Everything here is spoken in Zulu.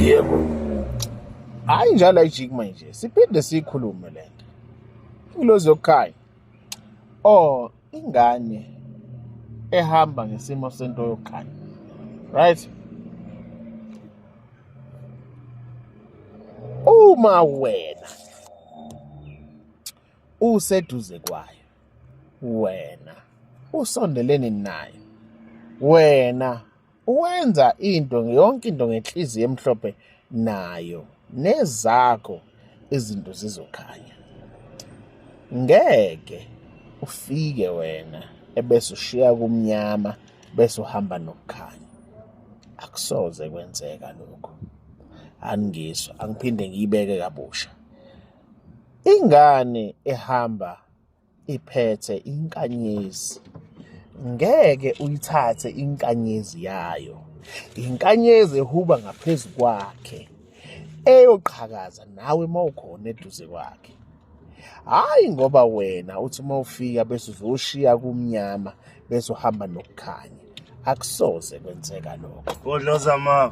Yebo. Hayi njalo ayijiki manje. Siphinde siyikhulume lento. Ingilozi yokukhanya. Oh, ingane ehamba ngesimo sento yokukhanya. Right? Uma wena useduze kwayo, wena usondelene nayo, wena Wenza into yonke into ngenhliziyo emhlophe nayo nezakho izinto zizokhanya. Ngeke ufike wena ebese ushiya kumnyama bese uhamba nokukhanya. Akusoze kwenzeka lokho. Aningizwa, angiphinde ngiyibeke kabusha. Ingane ehamba iphethe inkanyezi ngeke uyithathe inkanyezi yayo inkanyezi ehuba ngaphezu kwakhe eyoqhakaza nawe mawukhona eduze kwakhe hayi ngoba wena uthi uma ufika bese uzoshiya kumnyama bese uhamba nokukhanya akusoze kwenzeka lokho. Godloza ma.